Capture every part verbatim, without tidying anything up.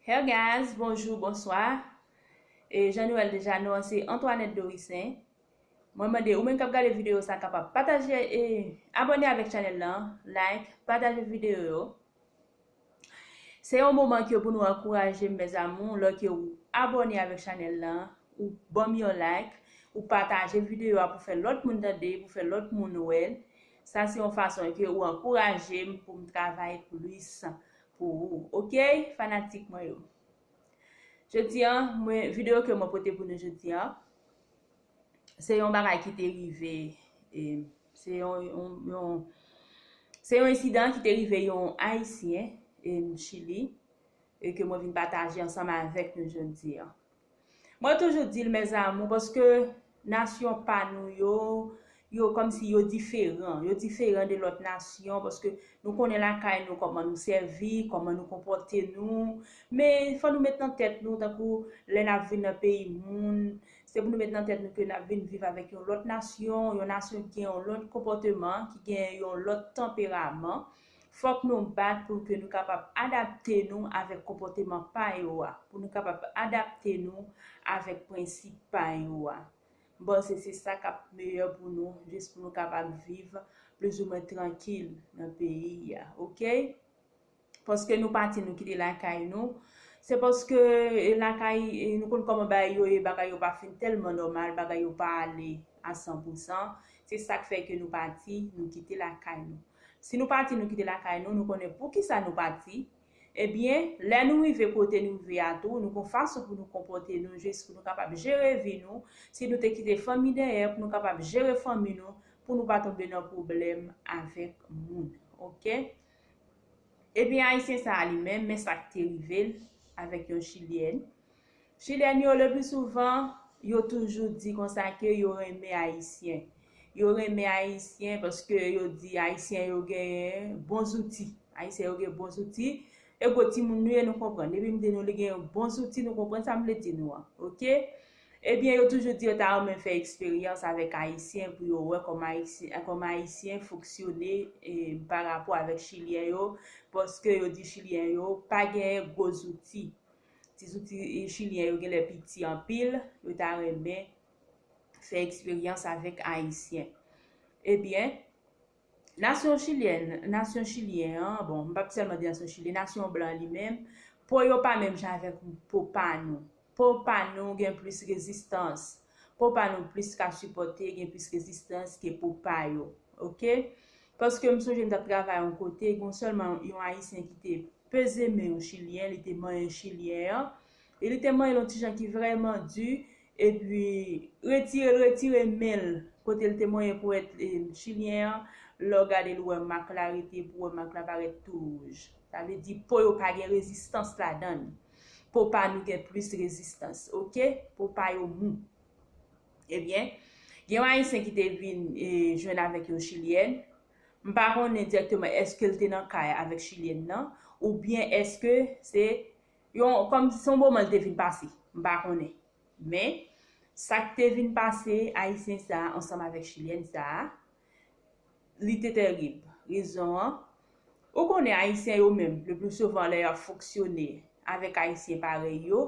Hey guys, bonjou, bonswa. E jan nou wè l deja, non an se Antoinette Dorissaint. Mwen mande ou menm k ap gade videyo sa kapab pataje e abòne avèk chanèl lan, like, pataje videyo yo. Se yon moman ke pou nou ankouraje m, mes amours, lè ke ou abòne avèk chanèl lan, ou ban m yon like, ou pataje videyo a pou fè lòt moun tande, pou fè lòt moun wè l. Sa se yon fason ke ou ankouraje m pou m travay plis pou ou. Oke, fanatik mwen yo. Jodi a, mwen, videyo ke mwen pote pou nou jodi a, se yon bagay ki te rive, e, se yon, yon, yon, se yon ensidan ki te rive yon Ayisyen, e, Chili, e ke mwen vin pataje ansanm avèk nou jodi a. Mwen toujou di l, mes amours, paske nasyon pa nou yo, yo kòmsi yo diferan. Yo diferan de lòt nasyon, paske nou konnen lakay nou kòman nou sèvi, kòman nou konpòte nou. Men fò nou met nan tèt nou, tankou lè n ap vin nan peyi moun, se pou nou met nan tèt nou ke n ap vin viv avèk yon lòt nasyon, yon nasyon ki gen yon lòt konpòteman, ki gen yon lòt tanperaman. Fòk nou bat pou ke nou kapab adapte nou avèk konpòteman pa yo a, pou nou kapab adapte nou avèk prensip pa yo a. M panse se sa k ap meyè pou nou, jis pou nou kapab viv plizoumwen trankil nan peyi a, oke? Paske nou pati, nou kite lakay nou, se paske, e, lakay, e, nou konn kòman bagay yo ye, bagay yo pa fin tèlman nòmal, bagay yo pa ale a san pou san. Se sa k fè ke nou pati, nou kite lakay nou. Si nou pati, nou kite lakay nou, nou konnen poukisa nou pati. Ebyen, lè nou rive kote nou rive a tou, nou gon fason pou nou konpòte nou jis pou nou kapab jere vi nou. Si nou te kite fanmi dèyè, pou nou kapab jere fanmi nou, pou nou pa tonbe nan pwoblèm avèk moun. Oke? Ebyen, Ayisyen sa a li menm, men sa k te rive l avèk yon Chilyèn. Chilyèn yo, le pli souvan, yo toujou di konsa ke yo renmen Ayisyen. Yo renmen Ayisyen paske yo di Ayisyen yo genyen bon zouti. Ayisyen yo gen bon zouti. E gwo timoun nou ye, nou konprann. Depi m di nou li gen bon zouti, nou konprann sa m vle di nou an. Oke? Ebyen, yo toujou di yo ta renmen fè eksperyans avèk Ayisyen pou yo wè kòman Ayisyen, kòman Ayisyen fonksyone, e, pa rapò avèk Chilyen yo, paske yo di Chilyen yo pa genyen gwo zouti. Ti zouti, e, Chilyen yo genlè piti anpil, yo ta renmen fè eksperyans avèk Ayisyen. Ebyen, nasyon chilyèn, nasyon chilyen an, bon, m p ap sèlman di nasyon chilyen, nasyon blan li menm, po yo pa menm jan avèk po pa nou. Po pa nou gen plis rezistans. Po pa nou plis ka sipòte, gen plis rezistans ke po pa yo. Oke? Paske m sonje m t ap travay yon kote, gen sèlman yon Ayisyen ki te peze men yon Chilyen, li te manyen Chilyen an, e li te manyen l yon ti jan ki vrèman di, epi retire l, retire men l kote l te manyen pwèt, e, Chilyen an, lè w gade l, ou wè mak la rete, epi w wè mak la parèt tou wouj. Sa vle di po yo pa gen rezistans ladan l. Po pa nou gen plis rezistans, oke? Po pa yo mou. Ebyen, gen yon Ayisyen ki te vin, e, jwenn avèk yon Chilyèn. M pa konnen dirèkteman èske l te nan kay avèk Chilyèn nan, oubyen èske se yon, kòm se yon moman l te vin pase. M pa konnen. Men, sa k te vin pase Ayisyen sa a ansanm avèk Chilyèn sa a, li te tèrib. Rezon an, ou konnen Ayisyen yo menm, le pli souvan lè y ap fonksyone avèk Ayisyen parèy yo,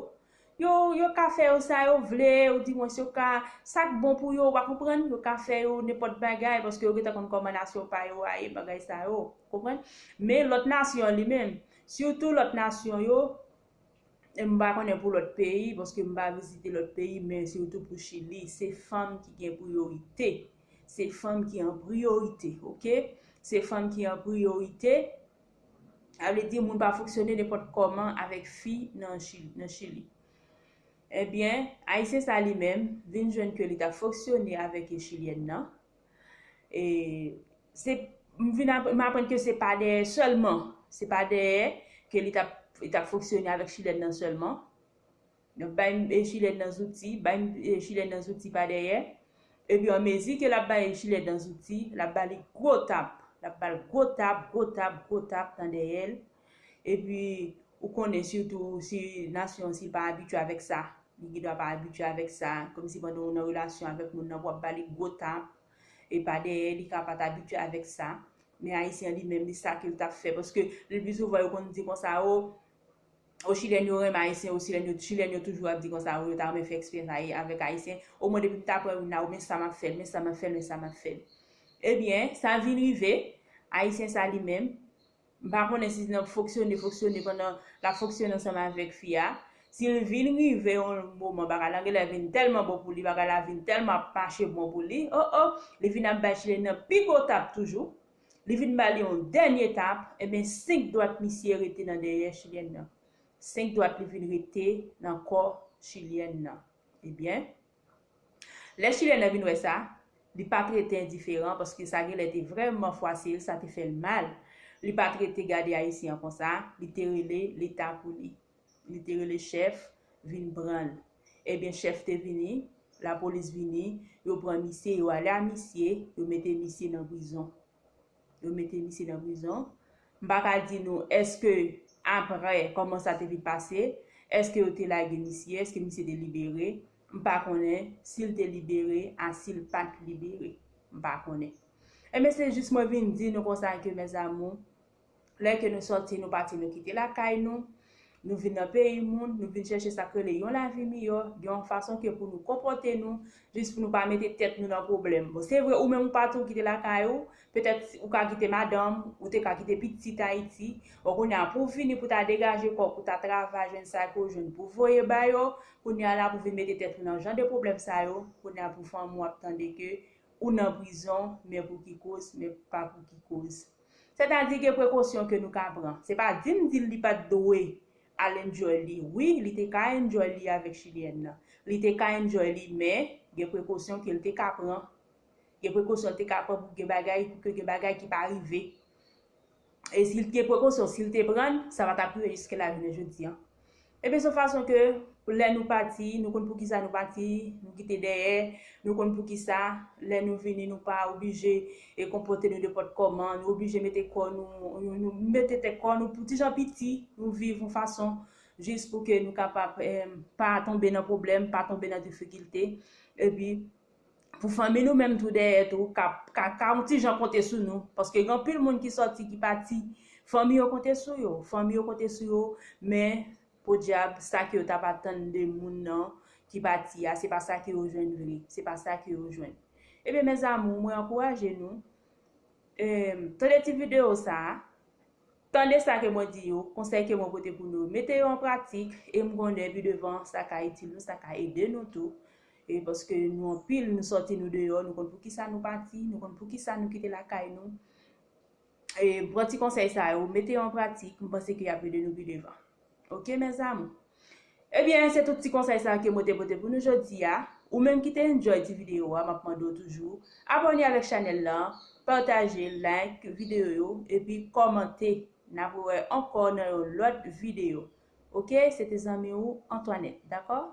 yo, yo ka fè yo sa yo vle, ou dimwens yo ka, sa k bon pou yo, ou pa konprann, yo ka fè yo nenpòt bagay, paske yo gentan konn kòman nasyon pa yo a ye, bagay sa yo, konprann? Men lòt nasyon an li menm, sitou lòt nasyon yo, e m pa konnen pou lòt peyi, paske m pa vizite lòt peyi, men sitou pou Chili, se fanm ki gen priyorite. Se fanm ki an priyorite, oke? Se fanm ki an priyorite. Sa vle di moun pa fonksyone nenpòt kòman avèk fi nan Chi-, nan Chili. Ebyen, Ayisyen sa li menm vin jwenn ke li t ap fonksyone avèk Chilyèn nan. E se, m vin ap-, m aprann ke se pa dèyè sèlman, se pa dèyè ke li t ap, li t ap fonksyone avèk Chilyèn nan sèlman. L ap bay, e, Chilyèn nan zouti, bay, e, Chilyèn nan zouti pa dèyè. Epi anmezi ke l ap bay Chilyèn nan zouti, l ap ba li gwo tap, l ap ba l gwo tap, gwo tap, gwo tap nan dèyè l. Epi ou konnen sitou si nasyon si pa abitye avèk sa, li gendwa pa abitye avèk sa, kòmsi pandan w nan relasyon avèk moun nan pou w ap ba li gwo tap, e pa dèyè, li ka pa t abitye avèk sa. Men Ayisyen li menm, li sa ke l t ap fè, paske le pli souvan yo konn di konsa, o, O chilyen yo renmen ayisyen, o chilyen yo, chilyen yo toujou ap di konsa, wi, yo ta renmen fè eksperyans avèk ayisyen. Omwen depi m ta pran youn la, ou men sa m ap fè l, men sa m ap fè l, men sa m ap fè l. Ebyen, sa vin rive, ayisyen sa li menm, m pa konnen si nan fonksyone, fonksyone pandan l ap fonksyone ansanm avèk fi a. Si l vin rive yon moman, bagay la genlè vin tèlman bon pou li, bagay la vin tèlman ap mache bon pou li, o, o, li vin ap bay chilyen nan pi gwo tap toujou. Li vin ba li yon dènye tap, ebyen, senk dwat misye rete nan dèyè chilyèn nan. Senk dwat li vin rete nan kò chilyèn nan. Ebyen, lè chilyèn nan vin wè sa, li pa t rete endiferan, paske sa genlè te vrèman fwase l, sa te fè l mal. Li pa t rete gade ayisyen an konsa, li te rele Leta pou li. Li te rele chèf vin pran l. Ebyen, chèf te vini, lapolis vini, yo pran misye, yo ale a misye, yo mete misye nan prizon. Yo mete misye nan prizon. M pa ka di nou èske apre kòman sa te vin pase, èske yo te lage misye, èske misye te libere. M pa konnen si l te libere a si l pa t libere. M pa konnen. Ebyen, se jis mwen vin di nou konsa ke, mes amours, lè ke nou sòti, nou pati, nou kite lakay nou, nou vin nan peyi moun, nou vin chèche sa k rele yon lavi miyò, gen yon fason ke pou nou konpòte nou, jis pou nou pa mete tèt nou nan pwoblèm. Bon, se vre, ou menm ou pati, ou kite lakay ou, petèt ou ka kite madanm, ou te ka kite pitit Ayiti, bon, kounye a pou w vini pou ta degaje kò w, pou ta travay, jwenn sa ke w jwenn pou w voye ba yo, kounye a la pou w vin mete tèt ou nan jan de pwoblèm sa yo, kounye a pou fanmi w ap tande ke ou nan prizon, men pou ki koz, men pa pou ki koz. Sètadi gen prekosyon ke nou ka pran. Se pa di m di l li pa t dwe al enjoy li. Wi, li te ka enjoy li avèk chilyèn nan. Li te ka enjoy li, men gen prekosyon ke l te ka pran. Gen prekosyon l te ka pran pou gen bagay, pou ke gen bagay ki pa rive. E si l gen prekosyon, si l te pran l, sa pa t ap rive jiske la jounen jodi a. Ebyen, se yon fason ke lè nou pati, nou konn poukisa nou pati, nou kite dèyè, nou konn poukisa lè nou vini, nou pa oblije e konpòte nou nenpòt kòman, nou oblije mete kò nou, nou, nou mete tèt kò nou pou ti jan piti, nou viv yon fason jis pou ke nou kapab, em, pa tonbe nan pwoblèm, pa tonbe nan difikilte. Epi, pou fanmi nou menm tou dèyè tou, ka, ka, ka yon ti jan konte sou nou. Paske gen anpil moun ki sòti, ki pati, fanmi yo konte sou yo, fanmi yo konte sou yo, men podyab, sa ke yo t ap atann de moun nan ki pati a, se pa sa ke yo jwenn vre, se pa sa ke yo jwenn. Ebyen, mes amours, mwen ankouraje nou, em, tande ti videyo sa a, tande sa ke mwen di yo, konsèy ke mwen pote pou nou, mete yo an pratik, e m konnen pi devan, sa ka itil nou, sa ka ede nou tou. E paske nou anpil, nou sòti nou deyò, nou konn poukisa nou pati, nou konn poukisa nou kite lakay nou. E pran ti konsèy sa yo, mete yo an pratik, m panse ke y ap ede nou pi devan. Oke, mes amours? Ebyen, se tout ti konsèy sa yo ke mwen te pote pou nou jodi a. Ou menm ki te enjoy ti videyo a, m ap mande w toujou abòne avèk chanèl lan, pataje, like videyo yo, epi kòmante. N ap wè ankò nan yon lòt videyo. Oke, se te zanmi w Antoinette, dakò?